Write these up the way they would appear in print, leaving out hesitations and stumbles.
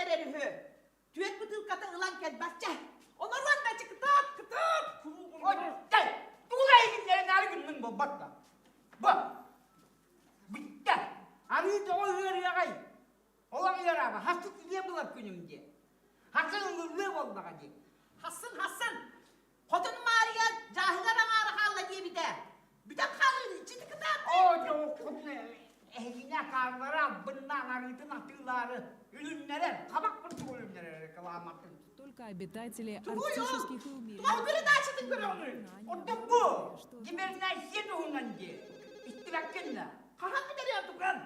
эрэр үһү. Түөт бытыылката ылан кэлбэччэ. Оноруон да кытаат, кытаат, куруугун. Ой, тугу эйигиннэрин аары гынныҥ буолбат да. Бу, бүттэ. Арыы тоҕо ыарыаҕай? Олох ыараaba, хасыт илиэ булар күнүм диэ. Хасан ылыллыа буоллаҕа дии. Хассын, хассын. Хотун Маарыйа дьааһыгар аҥаара хаалла диэбитэ. Бүтэн хаалыы иччити кытаат. Оо, дьоҕуккун эһигини акаарлара албыннаан арыытын атыылаары үлүннэрэр, хабах курдук үлүннэрэр рекламатын. Только обитатели Тугуй ол? арктических и умеренных Туох передачатын көрөҕүнүй? Ордук бу, гибернация туһунан дии. Истибэккин да. Хаһан бүтэриэ туган?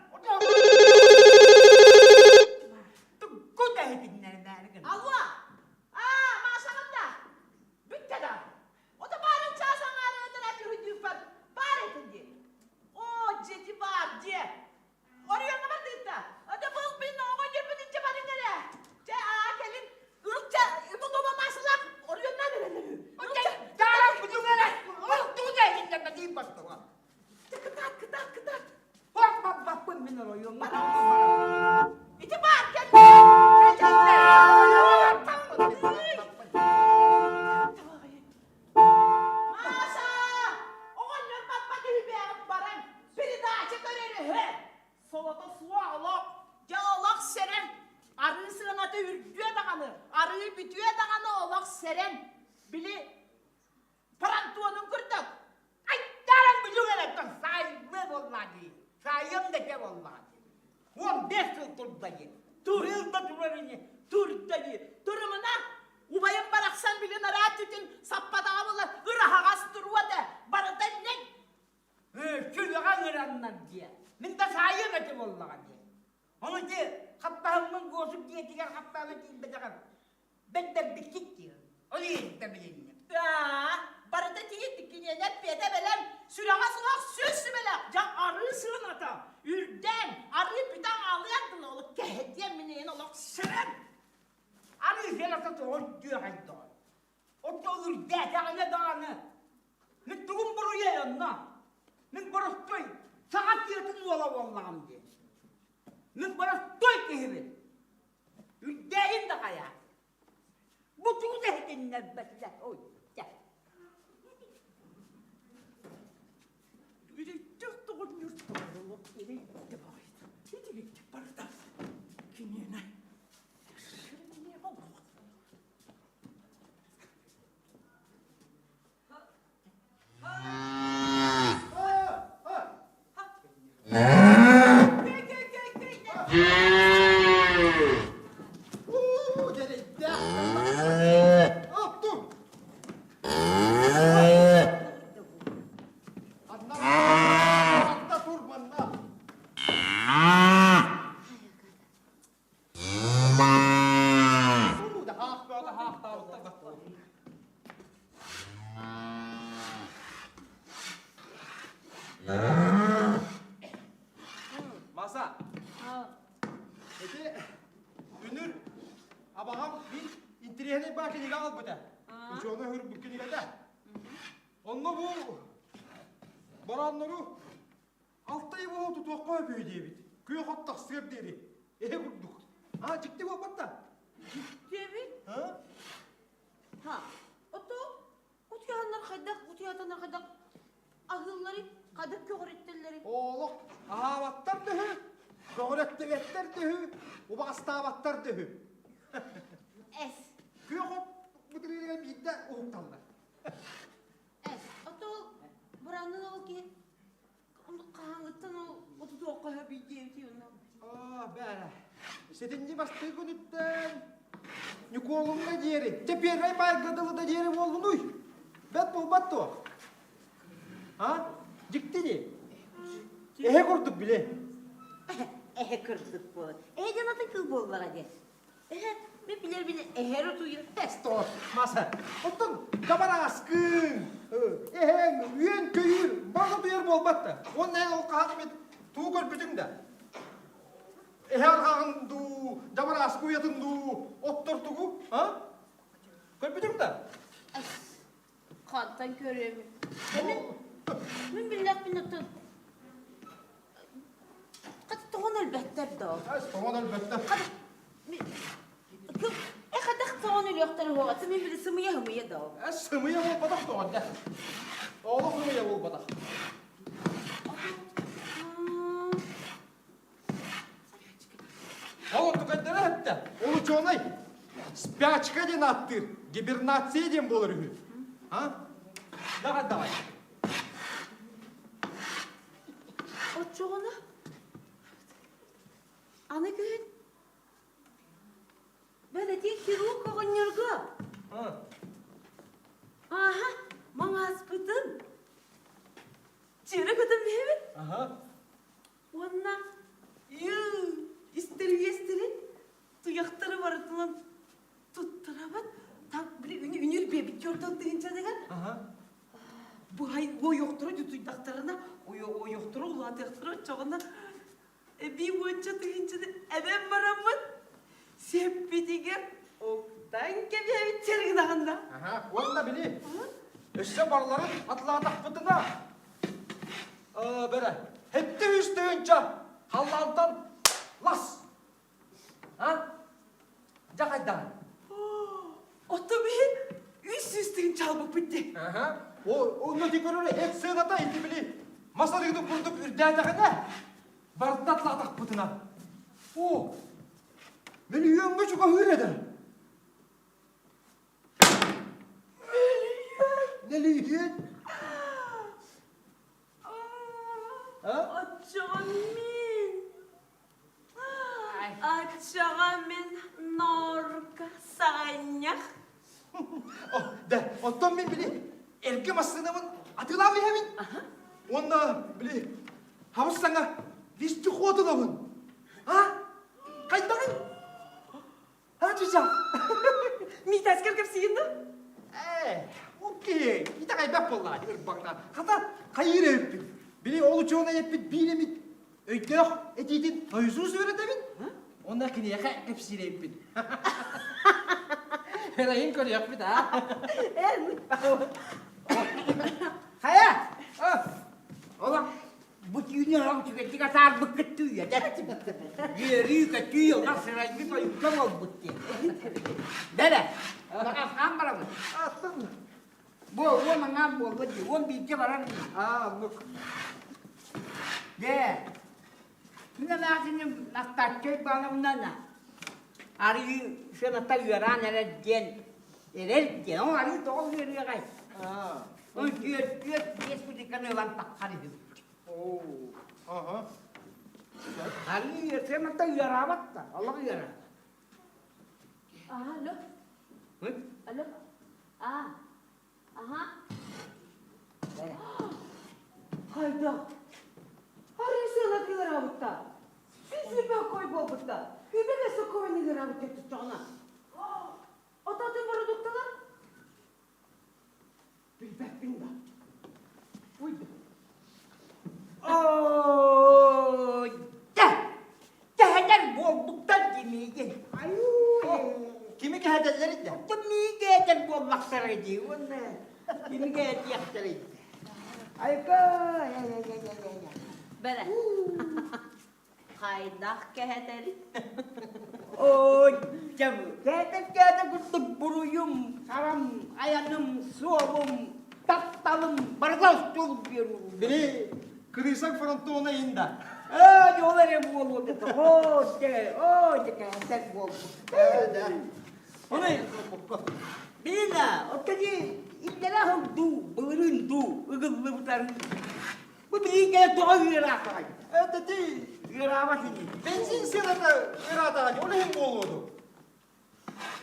Тугу да иһитиннэринээри гын. Алло! Аа, Машаҕын да? Бүттэ да? Ото баарын чаас аҥаарыгар атыыһыйдыыппат баар этин дии. Оо, дьиэти баар дьиэ. Оройуоҥҥа бардыытта. Ото был мин оҕо диэппит инчэ барыҥ эрэ. Чэ, аа, кэлин. Ылча, ыбылума Машалаах оройуоннаан эрэллэр үһү. Ылча, Дааран бүтүҥ эрэ. Ол тугу да иһитиннэрбэтиим бастыҕа. Чэ, кытаат, кытаат, кытаат. Хор баппаппын мин оройуоҥҥа барабын. Ити баар кэллэ. Маша! Оҕонньор баппат үһүбээҕин баран передача көрөр үһү. Солото суох олох. Дьэ олох сэрэн. Арыы сыаната үрдүө даҕаны, арыы бүтүө даҕаны олох сэрэн. Били Парантуонун курдук. Айдаран бүлүк эрэ саайбы буоллаа дии. Саайым да те буоллаа дии. 15 сыл турда дии. Турыл да турар ини. Турда дии. Турумуна убайым барахсан били нараат түтүн саппатаҕа була ыраһаҕас туруо да барыта нэн. Сүлэҕэ ыҥыраннар дии. Мин да саайым этэ буоллаҕа дии. Ону ити хаптаһыммын Гуосук дьиэтигэр хаптаана тиийбэтэҕим. Бэрдэрбиккит дии. Ол иһиттэ билинним. Аа, барыта тиийит киниэнэ эппиэтэ бэлэм, сүрэҕэ суох сүс сүбэлээх, дьэ арыы сыаната үрдээн, арыы бүтэн аалыан дылы ол кэһэтиэн миниин олох сыран. Арыы сыаната тоҕо үрдүөҕэй доҕор. Оттон үрдээтэҕинэ даҕаны мин тугум буруйай онно? Мин боростуой саха тыатын уола буоллаҕым дии. Мин боростуой киһибин. Үрдээйин да хайа. Бу тугу да иһитиннэрбэтилэр. Ой, дьэ. Киниэнэ. Маса, ити үнүр абаҕам биир интэриэһинэй баа кинигэ аҕалбыта. Учуонай суруйбут кинигэтэ. Онно бу борооннору Алтай буолан тутуохха сөп үһү диэбит. Күөх от тахсыар диэри. Эһэ курдук. Аа, дьикти буолбат да? Диэбит? А? Ха, ото утуйаннар хайдах, утуйатанар хайдах аһыыллары, хадык көҕүрүттэллэри. Олох аһаабаттар дөһү, көҕүрэттибэттэр дөһү, убаҕастаабаттар дөһү. Эс. Күөх от бытырыырыгар биирдэ уһукталлар. Эс, ото буранын ол киһи Хаһааҥҥыттан ол отутуохха сөбүй диэбитий онно? Аа, бээрэ. Сэтинньи бастыы күнүттэн Ньукуолуҥҥа диэри, чэ первый маайга дылы да диэри буоллунуй? Бэт буолбат дуо? А? Дьикти дии. Эһэ курдук били. Эһэ курдук буолар. Эһэ диэн атын кыл буоллаҕа диэн. Эһэ, мен билэр билэр эһэр утуйар. Стой, Маса. Оттон дабарааскыҥ, эһэҥ, үөн-көйүүр бары утуйар буолбат да. Уонна эн ол хаһан эмит тугу көрбүтүҥ да? Эһэ арҕаҕын дуу, дабарааскы уйатын дуу, оттор тугу, а? Көрбүтүҥ да? Хантан көрүөмүй? Мин, мин биллэхпин оттон Хата тоҕон өлбөттөр доо. Тоҕон өлбөттөр. Хата, мин... көрүөхтэрэ уоҕа. Мин били сымыйа сымыйа да ол. Сымыйа буолбатах тоҕо да. Олох сымыйа буолбатах. Ол онтукайдара эттэ. Ол учуонай спячка диэн ааттыыр, гибернация диэн буолар үһү. А? Давай, давай. Оччоҕуна аны күһүн бэлэтии хирург оҕонньорго ааһа маҥааспытын чыра көтөн биһэбит уонна истэр үөстэрин туйахтары барытынан туттарабыт так били үнүр биэбит чортон тыһынчаныгар быһай ойохторо дьутуйдахтарына ойохторо улаатыахтара оччоҕуна эбии уонча тыһыынчаны эбэн бараммыт сиэппитигэр уктан кэбиһэбит чырыгынаҕын да уонна били өссө барыларын атылаатахпытына бэрэ хэттэ үс тыһыынча халлаантан лас а дьэ хайдаҕын Ото биһи 300 тыһыынча албыппыт дии. Онно ити көрөр эт сыаната ити били мас арыытын курдук үрдээтэҕинэ барытын атлаатахпытына о мөлүйүөҥҥэ чугаһыыр этэ. Мөлүйүөн. Оччоҕо мин Аччаҕа мин норка саҕынньах. Да, оттон мин били эргэ массыынабын атыылаан иһэбин. Уонна били хабыс саҥа вездеход ылабын. А? Хайдаҕый? А, чыча? Митаскар кэпсиин да? Ээ, окей, итэҕэйбэт буоллаа ырбаҥна. Хата, хайыыр эбиппин. Били ол учуонай эппит биир эмит өйдөөх этиитин нойзуус үөрэтэбин. Онно киниэхэ кэпсиир эбиппин. Эрайын көрүөхпүт, а? Хайа? Олох Бу түүнү оһох үчүгэйдик атаарбыккыт түүйэтэ. Үөрүү-көтүү олох сырайгыт ойука буолбут диэн. Бэрэ, хаан барабын. Бу уон аҥаан буолла дии, уон бииргэ барар дии. Аа, оннук. Дьэ, мин эмээхсиним Настааччы Уйбаанабына арыы сыаната ыараан эрэр диэн эрэр диэн, ол арыы тоҕо ыарыаҕай? Ол түөрт түөрт биэс бутыканы ылан таххар үһү. Арыы сыаната ыараабат да, олох ыараабат. Алло. Алло. А. Аха. Хайдах? Арыы сыаната ыараабытта. Сүсүрбэ кой буолбутта. Үбэгэ сокуойун ыараабыт деп туттаҕына. Отатын бородукталар? Билбэппин да. Уйду. Оо, дьэ, тэһэнэр буолбуттар дии миигин. Кими кэһэтэллэр дэ? Оттон миигин этэр буоллахтара дии уонна кими кэһэтиэхтэрэй дии. Айка, Бэрэ. Хайдах кэһэтэри? Ой, дьэ, кэһэтэр-кэһэтэр курдук буруйум, харам, айаным, суолум, тапталым барыта остуол биэруу. Били, кырыысаҥ фронтона инда. Ээ, ол эрэ буолуо дэтэ. Оо, дьэ, оо, дьэ, кэһэтэр буолбут. Ээ, да. Ону билина, оттони иллэрэ сыл дуу, былырыын дуу ыгыллыбытарын Бу билиҥҥэ тоҕо ыараатаҕай? Это ти Ыараабат ини. Бензин сыаната ыараатаҕай, ол иһин буолуо дуу?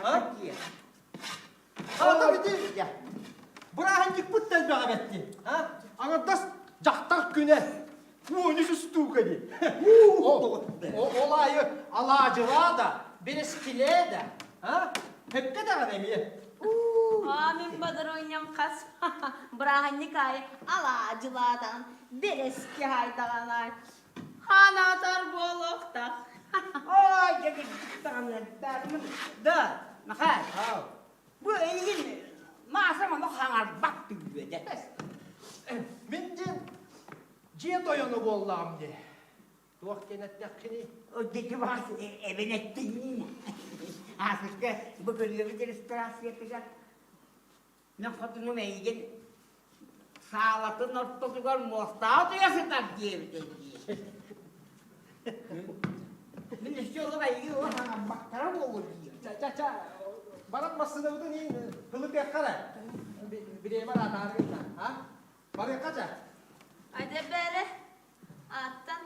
А? Аата бити бырааһынньыкпыт да элбэҕэ бэтти. А? Аҥардас дьахтар күнэ. Уонүс устуука дии. Ол аайы алаадьылаа да, бэрэскилээ да, а? Хөккө даҕаны эмиэ. Аа, мин бодоруонньам хас бырааһынньык аайы алаадьылаатаҕын, бэрэски аайдаҕын аай. Ханаатар буолуохтаах. Ой, дьэ даҕаны Да, Махай, бу эйигин маасам ону хаҥарбат түгүөдэ. Мин диэн дьиэ тойоно буоллаҕым дии. Туох диэн эттэххиний? Дьэ баас эбэн эттиҥ. Аасыска бу көрүөбүт ресторациятыгар Мин хотунум эйигин саалатын ортотугар муостаҕа утуйа сытар диэбитэ дии. Мин өссө олох эйигин олох аҥарбаттара буолуо дии. Ча-ча-ча, баран массыынабытын иин ылытыахха эрэ. Бириэмэ араатаары гынна, а? Барыахха ча. Айда бээрэ, ааттан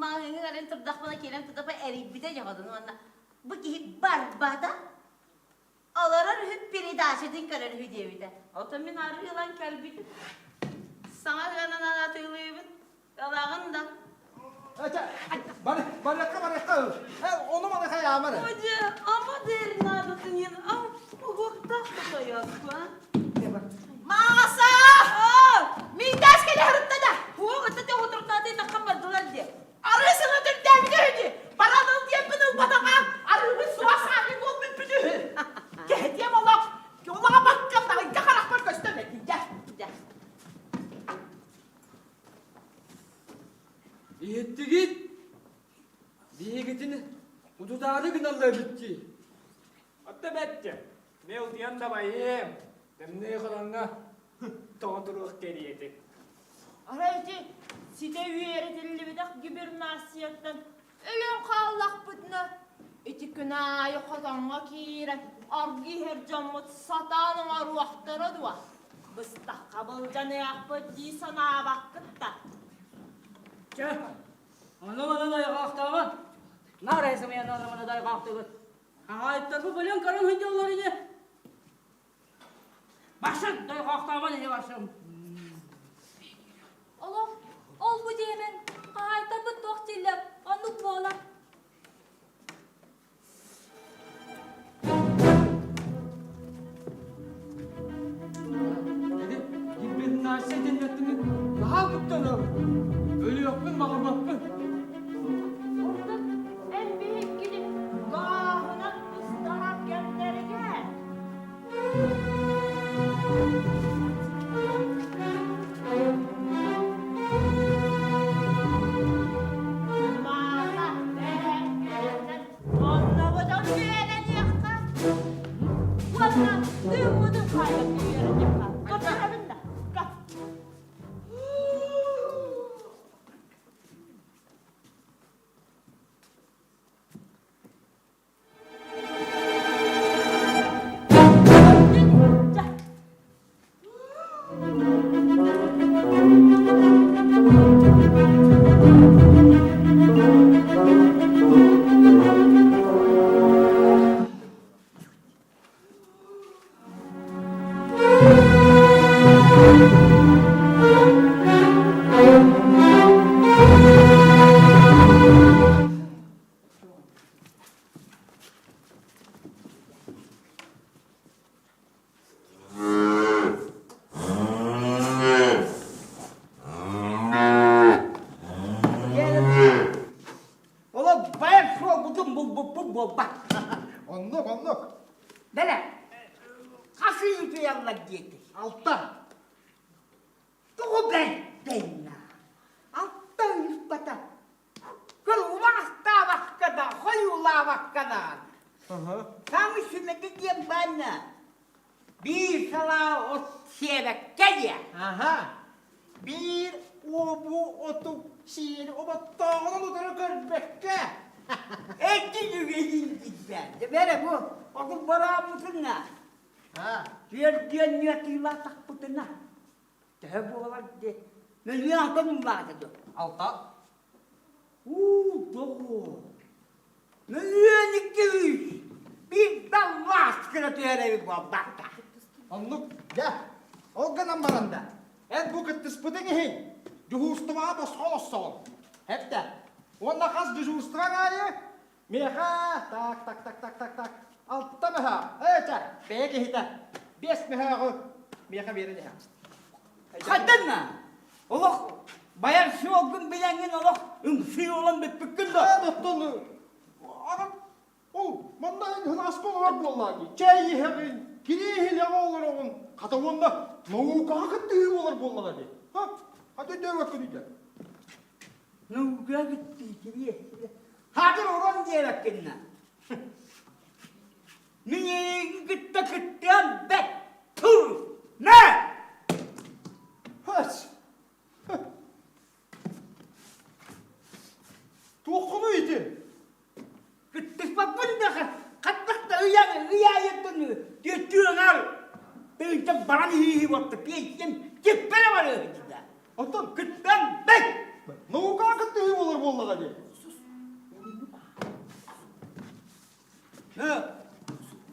маҕаһыыҥҥа кэлэн турдахпына киирэн турдахпына эрийбитэ дьоҕодун уонна бу киһи барбата Олорор үһү передачатын көрөр үһү диэбитэ. Оттон мин арыы ылан кэлбитим. Саҥа ыанан атыылыыбын. Ылаҕын да. Барыахха, барыахха. Ону маны хайаамар. Одьэ, ама дэрин наадатын иһин уһуктаах да тойооску, а? Мааса! Миитээс кэлэ сырытта да! Туох ытта тоҕутуртааты таххан бардылар диэ. Арыы сыла түрдээбитэ үһү Баран ыл диэппин ылбатаҕа, арыыбын суох саамай буолбуппут үһү. Кэһэтиэм олох, олоҕо баккам даҕайга харахпар көстөн этийдэ. Иһиттигит? Биһигитин утутаары гыналлар эбит дии. Отто бэттэ, мен утуйан да байыам. Тымныы хотоҥҥо тоҕо туруох кэриэтин. Арай ити ситэ үөрэтиллибэтэх гибернацияттан өлөн хааллахпытына, ити күн аайы хотоҥҥо киирэн аргы иһэр дьоммут сатаан оҥоруохтара дуо? Быстахха былдьаныахпыт дии санаабаккыт да? Чэ, ону-маны дайҕаахтаабат. Наар эсэмэйэн ону-маны дайҕаахтыгыт. Хаһаайыттарбыт бөлөн көрөн сылдьаллар ини. Барсын, дойҕоохтообон ини барсын. Олох, ол-бу диэмэн, хаһаайтарбыт туох дииллэр, оннук буолар. Ити гибернация диэн наһаа куттанабын. Өлүөхпүн баҕарбаппын. Ордук эн биһиккини гааһынан ыстарар кэмнэригэр Маата бэһэҥкэлэнэн оннобутун үөрэниэххэ уонна тыыммытын хаайан үөрэниэххэ. Көрдөһөбүн да, көр. Олох байар суолбутун булбуппут буолбат. Оннук, оннук. Бэлэ, хас ый утуйаллар диэтий? Алта. Тоҕо бэрдэннэ? Алта ый устата Кыл убаҕастаабакка да, хойуулаабакка да. Саамай сүмэтэ диэн баанна биир салаа от сиэбэккэ диэ. Аха. Биир уобу оту сиэри оботтооҕунан утары көрбөккө. Эти үгэйин диэн. Бэрэ бу оту бараабытына. Түөрдүөн ньыатыылаатахпытына. Төһө буолар дии? Мөлүйүөн алтан улаата дуо? Алта. Уу, тоҕо? Мөлүйүөн 200. Биир даллаас гына түһэрэбит буолбатта. Оннук, дьэ, ол гынан баран да, эн бу кыттыспытыҥ иһин дьуһуурстубаҕа босхо олоссоҕун. Эптэ. Уонна хас дьуһуурстубаҥ аайы миэхэ так так так так так так алта мөһөөх ээ чэ бэйэ киһитэ биэс мөһөөҕү миэхэ биэрэн иһэ Хайданна? Олох байар суолгун билэҥҥин олох ымсыы олон бүппүккүн да. Оттон аҕам ол манна эн ыһынаска олорор буоллаҕыҥ дии чэй иһэҕин кириэһилэҕэ олороҕун хата уонна наукаҕа кыттыһыы буолар буоллаҕа дии ха хата өйдөөбөккүн дии Наука кыттыы кириэһилэ. Хатыр уран диэбэккинна. Мин эйигин кытта кыттыам бэт! Тур! Нэ! Хөс! Туоххунуй ити? Кыттыспаппын да хаттах да ыйа ыйаайыттан түөттүүр тыынча баран иһии буолта пиэйсиэн киппэрэ барыа да. Оттон кыттан бэт! Наукаҕа кыттыһыы буолар буоллаҕа дии.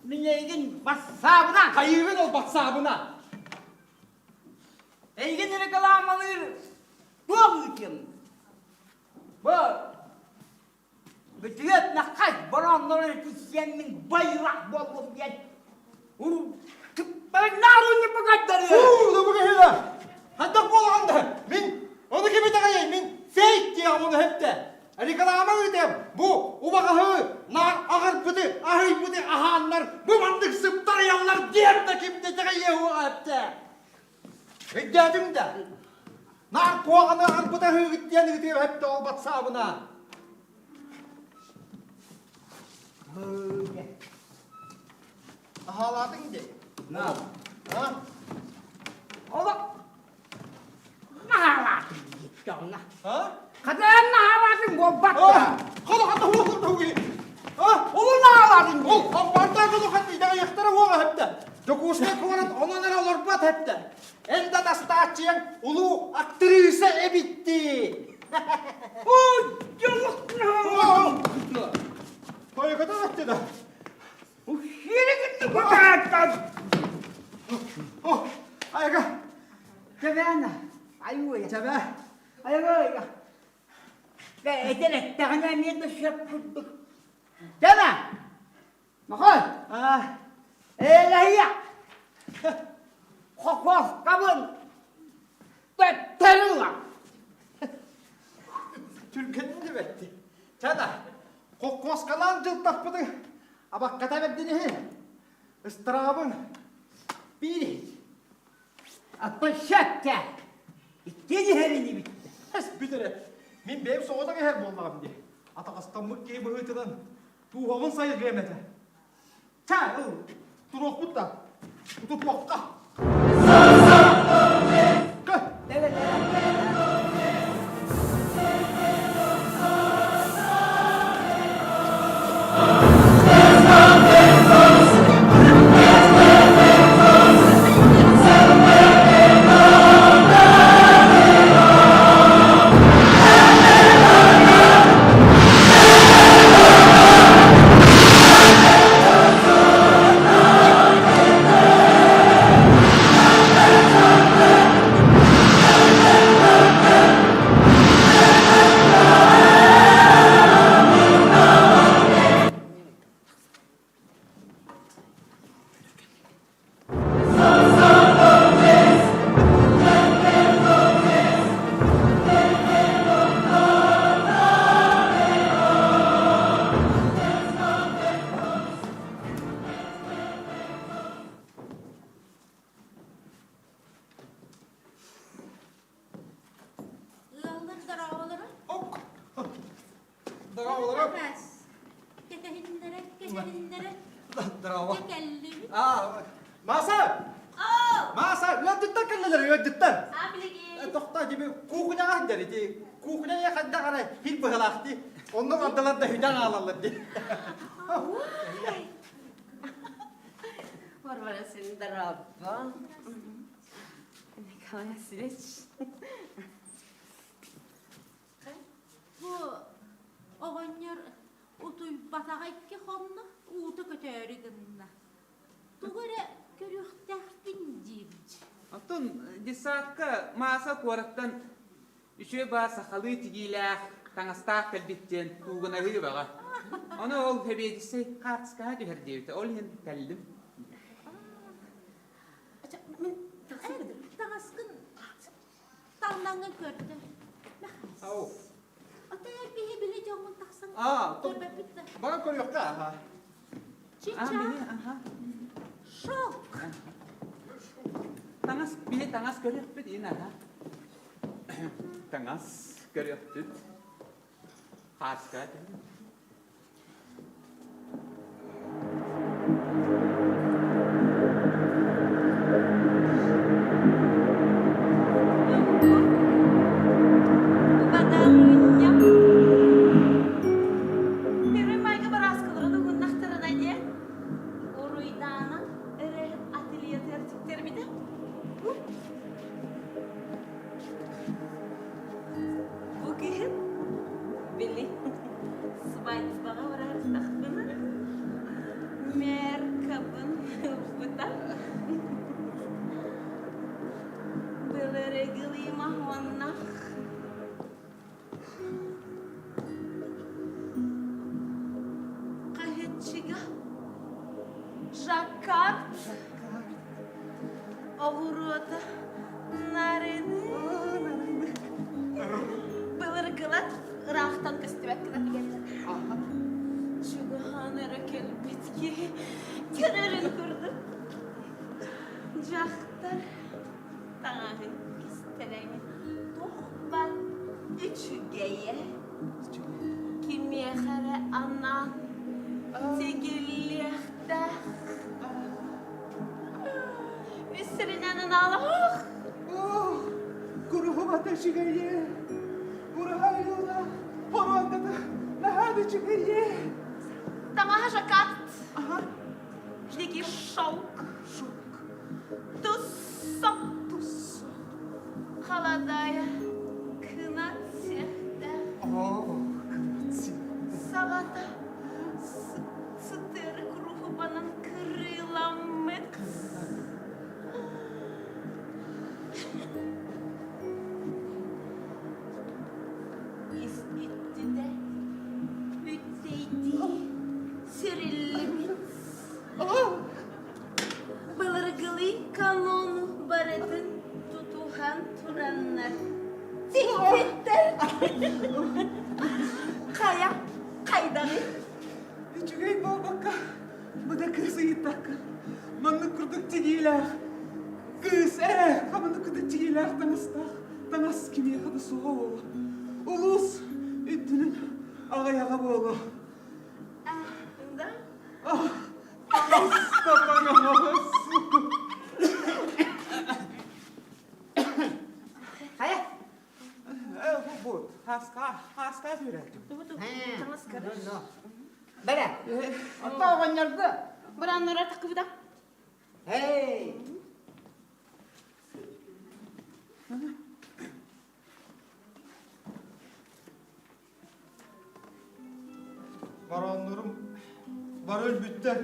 Мин эйигин бассаабына. Хайыыгын ол бассаабына? Эйигин рекламалыыр туох ыытыам? Бу бүтүөт наххай борооннорун тиссиэммин байрак буоллум диэн Хайдах буолаҕын да мин ону ким итэҕэйэй мин фейк диэҕим ону хэптэ реклама ыытыам бу убаҕаһы наар аҕырбыты аһыйбыты аһааннар бу маннык сыптарыйаллар диэн да ким да итэҕэйиэ суоҕа эптэ өйдөөтүҥ да наар куоҕаны аҕырбыты аһыыгыт диэн ыытыам эптэ ол батсаабына Аһаалаатыҥ дии. На. А? Олох наһаалаатыҥ диэтэҕинэ. А? Хатан наһаалаатыҥ буолбат да. Хала хата хуохун тугуй. А? Олу наһаалаатыҥ. Ол амбардаах дьону хат итэҕэйиэхтэрэ уоҕа хэптэ. Дьокуускай куорат онон эрэ олорбот хэптэ. Эн да тастааччыйаҥ улуу актриса эбиттии. Ой, дьоллох наһаалаатыҥ. Тойуката өттө да. Айга. Чэбээнэ. Айуй. Чэбэ. Айгай. Этэн эттэҕинэ эмиэ да сөп курдук. Чэбэ. Махай. А. Элэһиэ. Хохуоскабын төттөрү ылан. Түргэнин да бэтти. Чада. Хохуоскалаан дьылтахпытын Абакката бэрдин иһин, ыстараабын биир иһит. Аппа сөптө. Иккиэн иһэр инибит. Эс бүт эрэ. Мин бэйэм соҕотох иһэр буоллаҕым дии. Атаҕастаммыт киһи быһыытынан туухабын сайҕыам этэ. Чэ, ыл, туруохпут да, утупуохха. Кö. Ыаллар дорооболоро. Ок. Дорооболоро. Кэтэһиннэрэ, кэтэһиннэрэ. Дорообо. Дьэ кэллибит. Аа, Мааса! Мааса, ыалдьыттар кэллилэр, ыалдьыттар. Аа, билигин. Тохтоо, дии куукунаҕа сылдьар ити. Куукуна хайдах эрэ хил быһылаах дии. Онно бардылар да хүдэн аалаллар дии. Варвара син дорообо. Николай Васильевич. Бу оҕонньор утуйбатаҕа икки хонно, уута көтөөрү гынна. Тугу эрэ көрүөхтээхпин диибит. Оттон детсадка Мааса куораттан үчүгэй баар сахалыы тигиилээх, таҥастаах кэлбит диэн куугунаһыы баҕа. Ону ол сэбиэдиссэй хаартыскаҕа түһэр диэбитэ, ол иһин кэллим. Мин таҥаскын Таҥнаҥҥын көрдө. Ау. Ата биһи били дьоҥҥун тахсан көрбөппүт да. Баран көрүөххэ аха. Чича. Шок. Таҥас биһи таҥас көрүөхпүт ин аха. Таҥас көрүөхпүт. Хааска. Свадьбаҕа бараартахпына, меркабын ылбыта. Былырыгылыы моһуоннах. Хаһыаччыга жаккард оҕуруота нарыны былыргылар ыраахтан көстүбэт гына тигэллэр. Чугаһаан эрэ кэлбит киһи көрөрүн курдук. Дьахтар таҥаһын кистэлэҥэ туох баар үчүгэйэ кимиэхэ эрэ анаан тигиллиэхтээх. Үс сиринэн анаалаах. Куруһубата үчүгэйэ, кураһайыла, хоруондата наһаа да үчүгэйэ. Таҥаһа жаккат. Дикий шелк. Туссо. Туссо. Халадая кынат сиэхтээх. Оо, кынат сиэхтээх. Саҕата сытыары куруһубанан кырыыламмыт. Ис иттитэ бүттэйдии сириллибит. Былыргылыы канону барытын тутуһан тураннар тикпиттэр. Хайа, хайдаҕый? Үчүгэй буолбакка, бу да кыыс ыйыттахха, маннык курдук тигиилээх кыыс ээ, хабынык курдук тигиилээх таҥастаах таҥас кимиэхэ да суоҕа буолуо. Улуус үрдүнэн аҕыйаҕа буолуо. Да? Хайа? Бу, хаска, хаска сүрэлтим. Бэрэ, отто оҕонньорго. Бураннара такыбыда. Эй! Бароннорум бары өлбүттэр.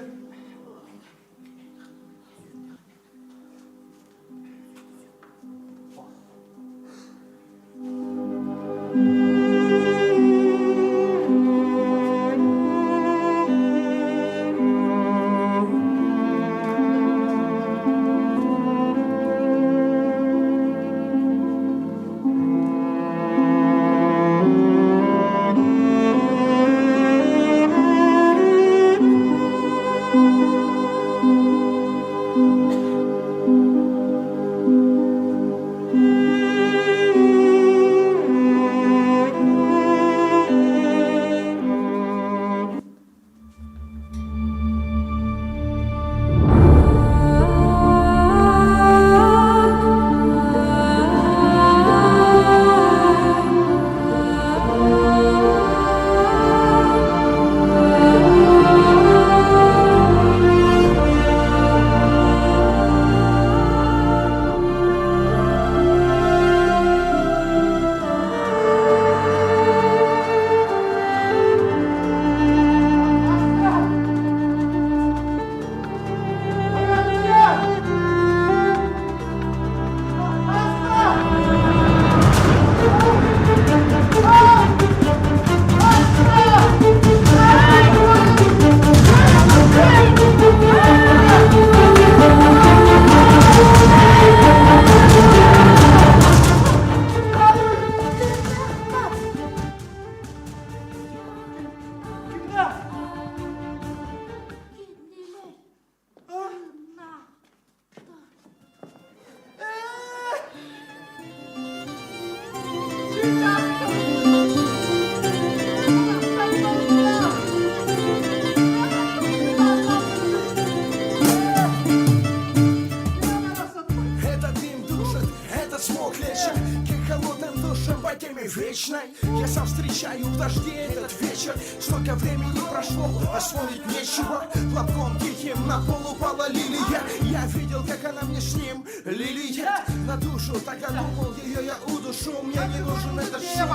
Этот дым душит, этот смог лечит К холодным душам по теме вечной Я сам встречаю в дожде этот вечер. Столько времени прошло, а вспомнить нечего Хлопком тихим на пол упала лилия Я видел, как она мне с ним лилиет На душу, тогда думал, ее я удушу Мне не нужен этот шум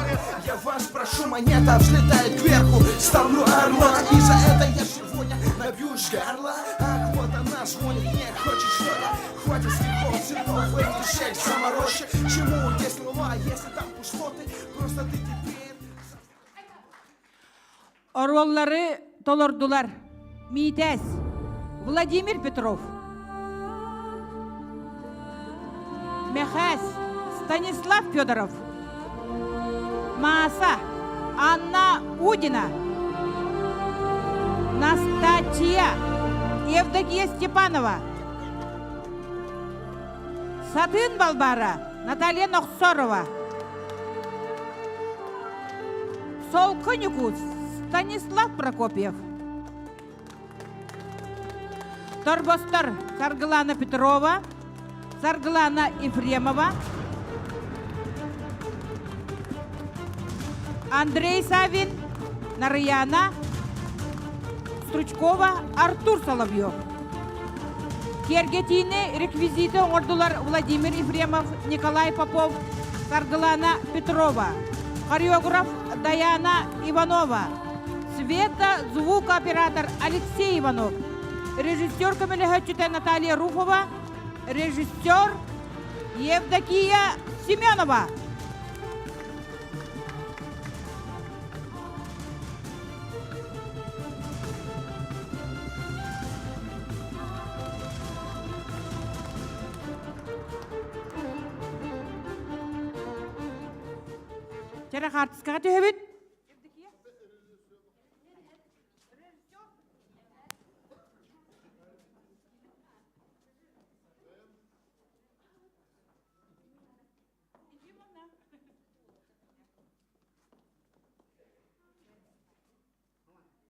Я вас прошу, монета взлетает кверху Ставлю орла, и за это я сегодня набьюсь горла Ах, вот она звонит мне, хочет что-то Хватит стихов, цветов, этих всех заморочек Чему есть слова, если там пустоты Просто ты теперь Оруоллары толордулар Миитээс, Владимир Петров, Мэхээс, Станислав Федоров, Мааса, Анна Удина, Настачия, Евдокия Степанова, Сатын Балбара, Наталья Нохсорова, Солко Ньукуус, Станислав Прокопьев. Торбостор Саргылана Петрова, Саргылана Ефремова, Андрей Савин, Нарыяна Стручкова, Артур Соловьев. Киэргэтиини реквизиты оҥордулар Владимир Ефремов, Николай Попов, Саргылана Петрова, хореограф Даяна Иванова, Света звукооператор Алексей Иванов, режиссер көмөлөһөөччүтэ Наталья Руфова, режиссер Евдокия Семенова. Чара хаартыскаҕа түһэбит.